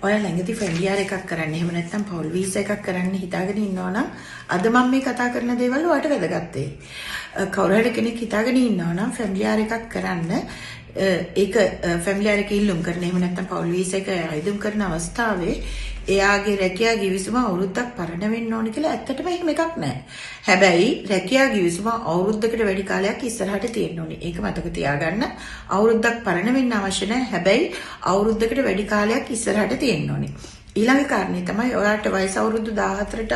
ඔයා ළඟදී ෆැමිලියාර් එකක් කරන්න, එහෙම නැත්නම් පවුල් වීසා එකක් කරන්න හිතාගෙන ඉන්නවා නම්, අද මම මේ කතා කරන දේවල් ඔයාට වැදගත් වෙයි. කවුරු හරි කෙනෙක් හිතාගෙන ඉන්නවා නම් ෆැමිලියාර් එකක් කරන්න, ඒක ෆැමිලියාර් එක ඉල්ලුම් කරන, එහෙම නැත්නම් පවුල් වීසා එක අයදුම් කරන අවස්ථාවේ එයාගේ රැකියා ගිවිසුම අවුරුද්දක් පරණ වෙන්න ඕන කියලා, ඇත්තටම එහෙම එකක් නෑ. හැබැයි රැකියා ගිවිසුම අවුරුද්දකට වැඩි කාලයක් ඉස්සරහට තියෙන්න ඕනේ. ඒක මතක තියාගන්න. අවුරුද්දක් පරණ වෙන්න අවශ්‍ය නෑ. හැබැයි අවුරුද්දකට වැඩි කාලයක් ඉස්සරහට තියෙන්න ඕනේ. ඊළඟ කාරණේ තමයි, ඔයාට වයස අවුරුදු 14ට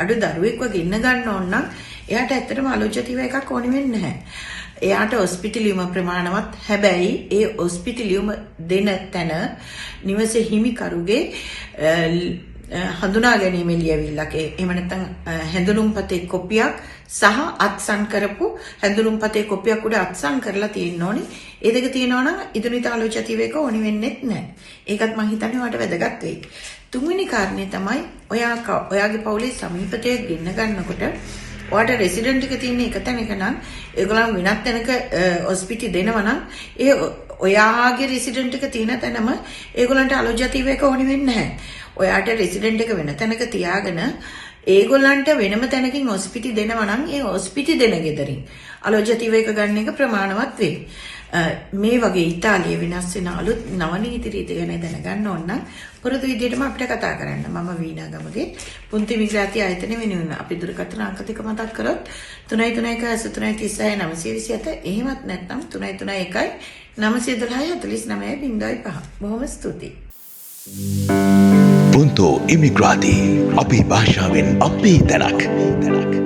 අඩු දරුවෙක්ව ගෙන්න ගන්න ඕන නම් එයාට ඇත්තටම අලොජ්ජතිව එකක් ඕනෙ වෙන්නේ නැහැ. එයාට ඔස්පිටි ලියුම ප්‍රමාණවත්. හැබැයි ඒ ඔස්පිටි ලියුම දෙන තැන නිවසේ හිමිකරුගේ හඳුනා ගැනීමේ ලියවිල්ලක්, එහෙම නැත්නම් හැඳුනුම්පතේ කොපියක් සහ අත්සන් කරපු හැඳුනුම්පතේ කොපියක් උඩ අත්සන් කරලා තියෙන්න ඕනේ. ඒ දෙක තියෙනවා නම් idoneità alloggiativa එක ඕනි වෙන්නෙත් නැහැ. ඒකත් මං හිතන්නේ ඔයාට වැදගත් වෙයි. තුන්වෙනි කාරණේ තමයි, ඔයා ඔයාගේ පවුලේ සමීපතයෙක් ගෙන්න ගන්නකොට ඔයාට රෙසිඩන්ට් එක තියෙන එක තැනක නම්, ඒගොල්ලන් වෙනත් තැනක ඔස්පිටි දෙනවා නම්, ඒ ඔයාගේ රෙසිඩන්ට් එක තියෙන තැනම ඒගොල්ලන්ට alloggiativa එක ඕනි වෙන්නේ නැහැ. ඔයාට රෙසිඩන්ට් එක වෙන තැනක තියාගෙන ඒගොල්ලන්ට වෙනම තැනකින් ඔස්පිටි දෙනවා නම්, ඒ ඔස්පිටි දෙන ගෙදරින් alloggiativa එක ගන්න එක ප්‍රමාණවත් වෙයි. මේ වගේ ඉතාලියේ වෙනස් වෙන අලුත් නව නීති රීති ගැන දැනගන්න ඕන නම් පුරුදු විදියටම අපිට කතා කරන්න. මම වීණා ගමගේ, පුන්ති ඉමිග්‍රාති ආයතන වෙනුවෙන්. අපි දුරකථන අංක දෙක මතක් කරොත් 331 336 927, එහෙමත් නැත්නම් 331 912 49 05. බොහොම ස්තුතියි. පුන්තෝ ඉමිග්‍රාති, අපේ භාෂාවෙන් අපේ තැනක්.